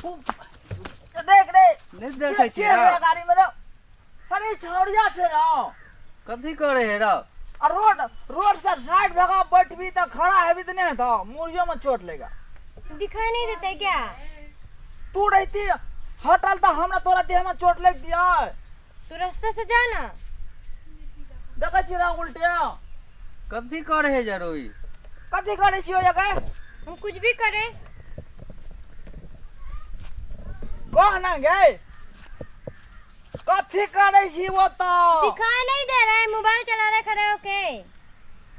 देख रे। नहि देखै के छियै है रौ? गाड़ी में रौ? अरे छौड़िया छै रौ। कथी करे हे रौ? आ रोड रोड से साइड भगा बैठबी तऽ खड़ा हेबी तऽ नहि हेतौ, मुड़ियो में चोट लेगा। दिखाई नहीं देते क्या? तू रहती हटल तऽ हमरा तोरा देह में चोट लग दिया। तू रास्ते से जा ना। देखै छी रौ उल्टे। कथी करे हे जरूरी? कथी करै छियो ये? हम कुछ भी करे। कह ना गे, कथी करै छी वो तऽ? दिखाई नहीं दे रहा है, मोबाइल चला रहे खड़े होके।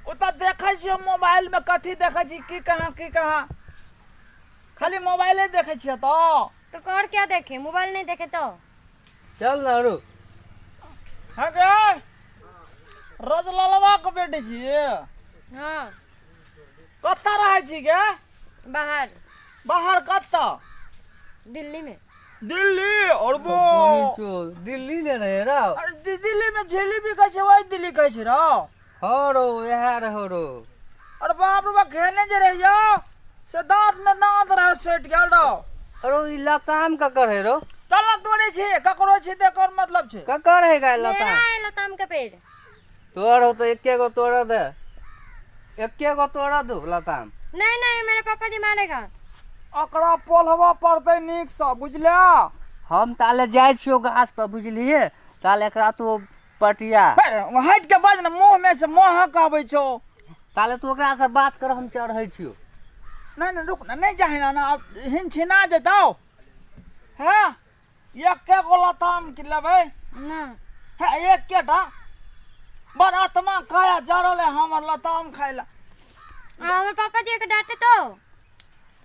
ओ तऽ देखै छियो मोबाइल में, कथी देखै छी, की कहाँ की कहाँ, खाली मोबाइले देखै छियै तऽ। तो और क्या देखे? मोबाइल नहीं देखे तो। चल ना रू। हाँ गे, रजललवा के बेटी छियै? हाँ। कतऽ रहै छी गे? बाहर। बाहर कतऽ? दिल्ली में। दिल्ली? और वो दिल्ली ने रहे रौ। अरे दिल्ली में झेली भी कहै छै, वही दिल्ली कहै छै रौ। हाँ रौ, इएह रहो रौ। अरे बाप रे बाप, घेने जे रहियो से दांत में दांत रहो, सटि गेल रौ। अरे ई लताम ककर है रौ? चल ना तोड़े छी, ककरो छी तऽ एकर मतलब छै। ककर है गाय मेरा लताम? है लताम का पेड़। तोर हो तो एके गो तोड़ दे, एके गो तोड़ दू लताम। नहीं नहीं, मेरे पापा जी मारेगा। ओकरा पोलहबा पड़तै नीक सँ, बुझले? हम ताले जाइ छियौ गाछ पर, बुझलिए? ताले एकरा तू पटिया। हटि के बाज ने, मुँह में से महक आबै छौ। ताले तू ओकरा से बात कर, हम चढ़ै छियौ। नहीं नहीं, रुक ना, नहीं जाहे ना, ना अब हिन छिना जेतौ। हाँ, एके गो लताम की लेबै? ना। हाँ, एके टा। बड़ आत्मा खाया जरल है हमर लताम खाय ला। और हमर पापा जी के डांटे तो।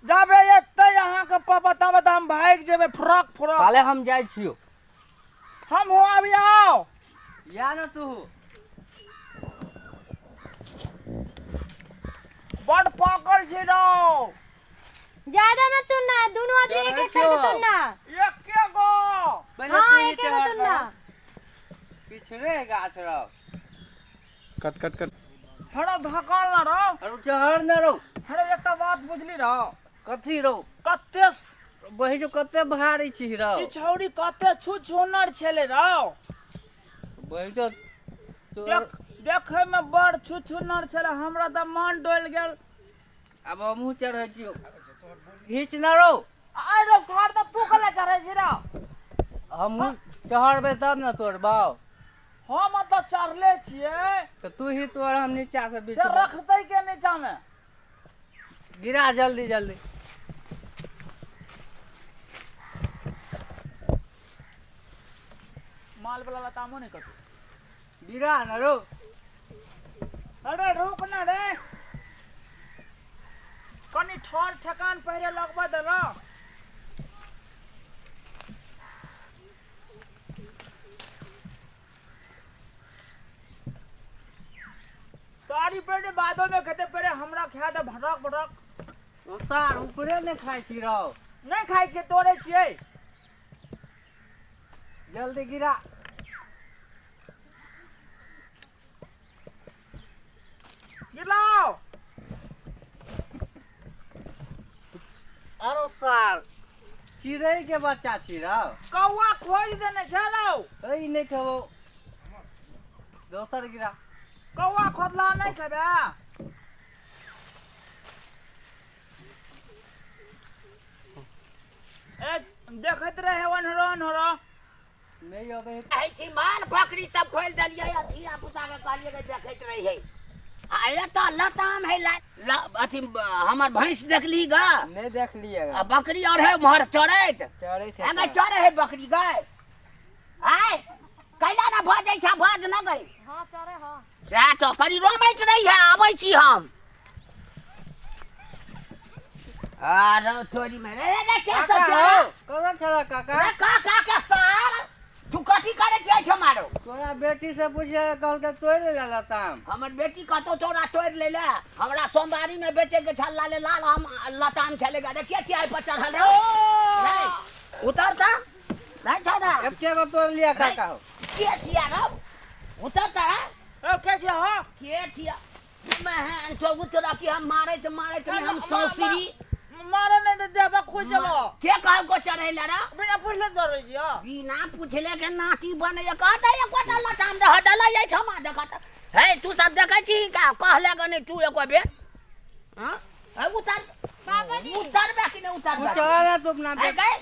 जाबे एते अहाँके पापा ताबे तऽ हम भागि जेबै फुरक फुरक। ताले हम जाइ छियौ। हम हो अभी आओ। या ना तू। बड़ पागल छी रौ। ज्यादा मत तुरना, दोनों आदमी एक एक करके तुरना। एके गो। पहिले हाँ, तू एक एक चढ़ तुरना। पिछड़े गाछ रौ। कट कट कट। हरो धकल ना रौ। अरे चढ़ ना रौ। हरो एकटा बात बुझली रौ? कथी रौ? कते बही जो कते भारी छी रौ। ई छौड़ी कते छुछुनर छेलै रौ। बही जो तोर देखै में बड़ छुछुनर छेलै, हमरा तऽ मन डोलि गेल। आब हमहूँ चढ़ै छियौ। घीच ना रौ। आइ रे सार, तऽ तू कला चढ़ै छी रौ? हमहूँ चढ़बै तब ने तोड़बौ। हम तऽ चढ़ले छियै। तऽ तू ही तोड़, हम नीचा से बीच से रखतै के नीचा में? गिरा जल्दी जल्दी। माल वाला लतामो नहीं कटू। गिरा ना रौ। अरे रुक ना रे, कनी ठर ठेकान पहले लगबा दे रौ। सारी पेटे बादो में खेते, पहले हमरा खा दे भटक भटक। ओ सार ऊपरे नहीं खाइ छी रौ। नहीं खाइ छियै, तोड़ै छियै। जल्दी गिरा। गिराओ। अरे सार चिड़ै के बच्चा छी रौ। कौआ खोज देने छै रौ। ऐ नहीं खेबौ, दोसर गिरा। कौआ खोदला नहीं खेबे। ए देखैत रहे ओन्हरो ओन्हरो। नहीं अबै। कहै छी माल बकरी सब खोलि देलियै आ धिया पुता के कहलियै जे देखैत रही है। आ एतऽ लताम है, अथी हमर भैंस देखली ग? नहीं देखलियै। आ बकरी और है उम्हर चरैत। चरै छै। हमे चरै है बकरी गै। आय कैला ना भजै छै, भज न गई। हाँ चरै हाँ। सएह तऽ कनि रोमैत रही है, आबै छी हम। अरे थोड़ी में रे रे के सब काका चला? हौ, कतऽ छला काका? रे काका के सार, तू कथी करै छी एहिठाम आरो? तोरा बेटी से पूछे कहलकै तोड़ि ले लताम। हमर बेटी कतौ तोरा तोड़ि ले ले, हमरा सोमवारी में बेचे के छल लाले लाल हम लताम छले गे। रे के छी एहि पर चढ़ल रौ? नहीं उतर त नहीं छौड़ा। एके गो तोड़ लिया काका हौ। के छिया रौ? उतर त रे। ए के छिया हौ? के छिया? महन तो उतरा कि हम मारैत मारैत में हम सौसरी मारे नहीं दे देबा खुज जेबो। के कहल को चढ़ै ले रे? बिना पुछले चढ़ै छियो। बिना पुछले के नाती बनै कहता एकोटा लताम रह देलै एहिठमा देखत हे। तू सब देखै छी का कहले के नहि तू एको बेर? हाँ हे उतर। पापा जी। उतरबे कि नहि उतरबे? उतर ना तू अपना। हे गई,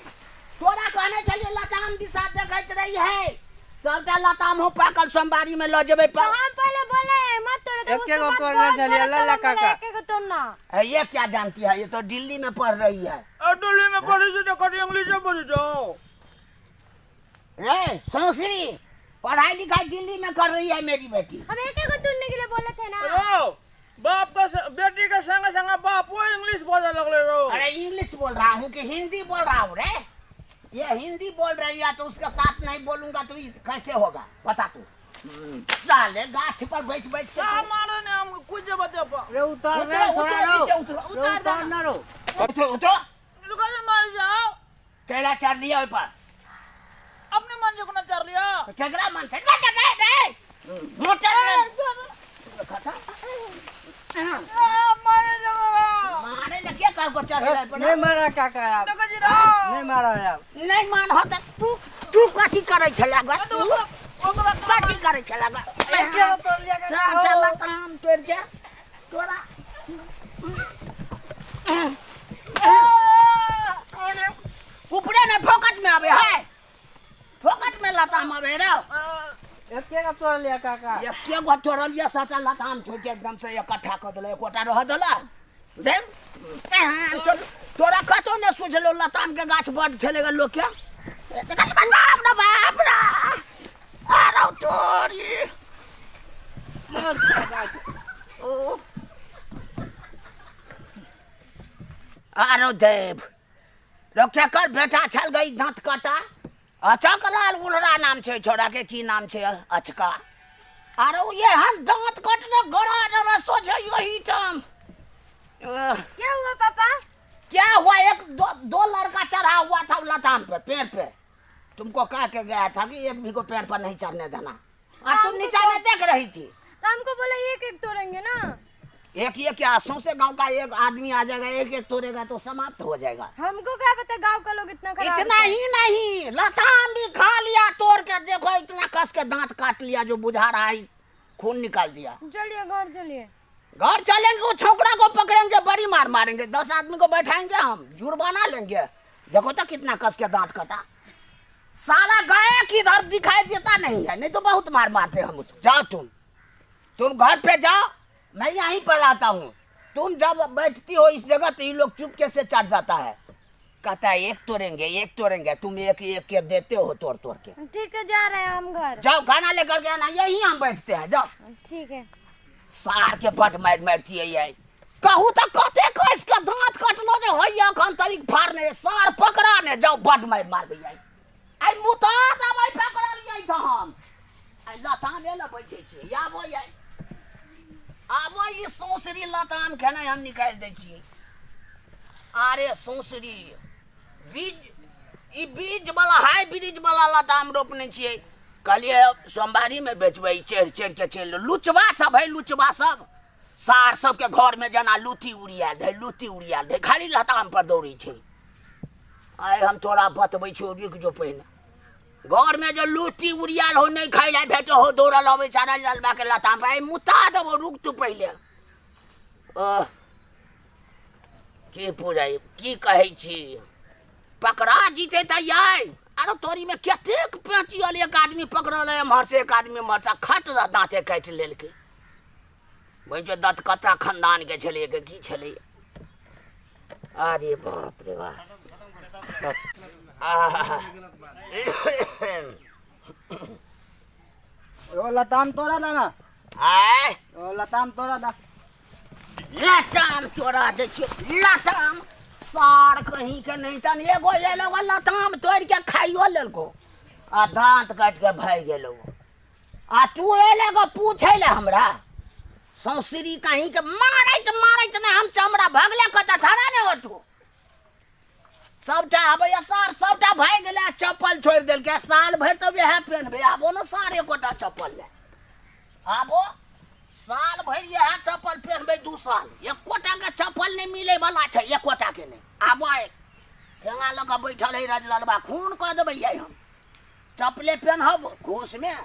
तोरा कहने छलियौ लताम दिशा देखैत रही है, सबटा लताम हो पाकल सोमवारी में लऽ जेबै। तो हम पहले बोले हैं मत तोड़ो, तो एके उसके गो बाद तोड़ने बहुत छलियै, बोले लल्ला तो हम बोले काका। एके गो तोड़ना। हे, ये क्या जानती है, ये तो दिल्ली में पढ़ रही है। दिल्ली में पढ़ै छी तऽ कथी इंग्लिश में पढ़ै छौ? रे सौंसरी, पढ़ाई लिखाई दिल्ली में कर रही है मेरी बेटी। हम एके गो तोड़ने के लिए बोले थे ना। रौ बाप का बेटी के संगे संगे बापो इंग्लिश बोले लगले रौ। अरे इंग्लिश बोल रहा हूँ कि हिंदी बोल रहा हूँ रे? ये हिंदी बोल रही है तो उसके साथ नहीं बोलूंगा तो कैसे होगा बता तू। साले गाछ पर बैठ बैठ के का मारे ने हम कुछ जेबो देबो। रे उतर रे। उतरो, छोड़ा उतरो, रो। नीचे उतरो। रे उतर ना रो। उतरो उतरो। दुकान मार जाओ। केला चढ़ लिया ओहि पर? अपने मन से कोना चढ़ लिया। केकरा मन से ना चढ़ रे? मोटर खाता मारे जेबो। मारे ले के कहल को चढ़ ले पर? नहीं मारा काका यार। देखै छी रौ। नहीं मारा यार। नहीं मान हो त तू तू कथी करै छला ग? तू ओकरा कथी करै छला ग? एके गो तोड़ लिया काका। सबटा लताम तोड़ के तोरा ऊपरे ने फोकट में आवे है, फोकट में लताम आवे रे। एके गो तोड़ लिया काका। एके गो तोड़ल ये सबटा लताम तोड़ के एकदम से इकट्ठा कर देले, एकोटा रह देला रे। तोरा कतौ ने सुझलो लताम के गाछ बड छलै ग लोक के। बाप रे बाप रे, आरो तोरी आरो देव रक्षा कर। बेटा छल गई दांत काटा अचक लाल उलरा नाम छै छोड़ा के, की नाम छै अचका। आरो ये हम दांत कटने गड़ा डरा सोझे यही टाम। क्या हुआ पापा? क्या हुआ, एक दो लड़का चढ़ा हुआ था लताम पे, पेड़ पे। तुमको कह के गया था कि एक भी को पेड़ पर नहीं चढ़ने देना, और तुम नीचा में देख रही थी। तो हमको बोला एक एक तोड़ेंगे ना। एक ये क्या, सौंसे गांव का एक आदमी आ जाएगा, एक एक तोड़ेगा तो समाप्त हो जाएगा। हमको क्या पता गांव का लोग इतना खराब इतना होते हैं। ही नहीं, लताम भी खा लिया तोड़ के, देखो इतना कस के दांत काट लिया, जो बुझा रहा है खून निकाल दिया। चलिए घर चलिए। घर चलेंगे, वो छोकरा को पकड़ेंगे, बड़ी मार मारेंगे, 10 आदमी को बैठाएंगे हम, जुर्माना लेंगे। देखो तो कितना कस के दांत कटा, साला गया किधर दिखाई देता नहीं है, नहीं तो बहुत मार मारते हम उसको। जाओ तुम घर पे जाओ, मैं यहीं पर आता हूँ। तुम जब बैठती हो इस जगह तो ये लोग चुपके से चढ़ जाता है, कहता है एक तोड़ेंगे एक तोड़ेंगे, तुम एक एक के देते हो तोड़ तोड़ के। ठीक है, जा रहे हैं हम घर। जाओ खाना लेकर के आना, यहीं हम बैठते हैं, जाओ। ठीक है। सार के बट मार मारती है ये, कहू तो कते कस के दांत कटलो जे होइया अखन तरीक फाड़ने, सार पकड़ा ने जाओ बट मार मार भैया। आई मुता दबाई पकड़ा लियै त हम, आई लताम एला बैठे छी, आबो ये आबो, ई सौंसरी लताम खेनाइ हम निकालि दै छी। अरे सौंसरी बीज, ई बीज वाला हाइब्रिड वाला लताम रोपने छियै, कहलियै सोमवारी में बेचबै, चढ़ि चढ़ि के चलि लुचबा सब है, लुचबा सब सार सबके घर में जेना लूती उड़ियायल रहै, लूती उड़ियायल रहै, खाली लताम पर दौड़ै छै। आइ हम तोरा बतबै छियौ, रुकि जो पहिने। घर में जे लूती उड़ियायल हो, नहि खाइ लए भेटो हो, दौड़ल अबै छै ललबा के लताम पर, आइ मुता देबौ, रुक तू पहिले। की पुरै की कहै छी, पकड़ा जीते तऽ आइ आरो तोरी में कतेक पेचियल, एक आदमी पकड़ल एम्हर से एक आदमी एम्हर से, खट दऽ दाँते काटि लेलकै। बुझियौ दत कता खानदान के छलै के की छलै। अरे बाप रे बाप। ओ लताम तोड़ा दा ना। आय ओ लताम तोड़ा दा। लताम तोड़ा दै छियौ, लताम सार कहीं के नहीं तन एगो एलो लताम तोड़ के खाइयो लेलको आ दांत काटि के भागि गेलो। आ तू एले गो पूछै ले हमरा सौंसरी कहीं के, मारैत मारैत ने हम चमड़ा भगले कत ठड़ा ने हो तू। सबटा आबैया सार, सबटा भागि गेलै, चप्पल छोड़ि देलकै, साल भरि तऽ वएह पेन्हबै। आबो ने सार एकोटा चप्पल ले आबो, साल भरि इएह चप्पल पेहनबै 2 साल एकोटा के चप्पल नहि मिलै वाला छै एकोटा के नहि। आब ठेंगा लऽ कऽ बैठल है रजललबा खून कऽ देबै हम। चप्पले पेहनब घूस में।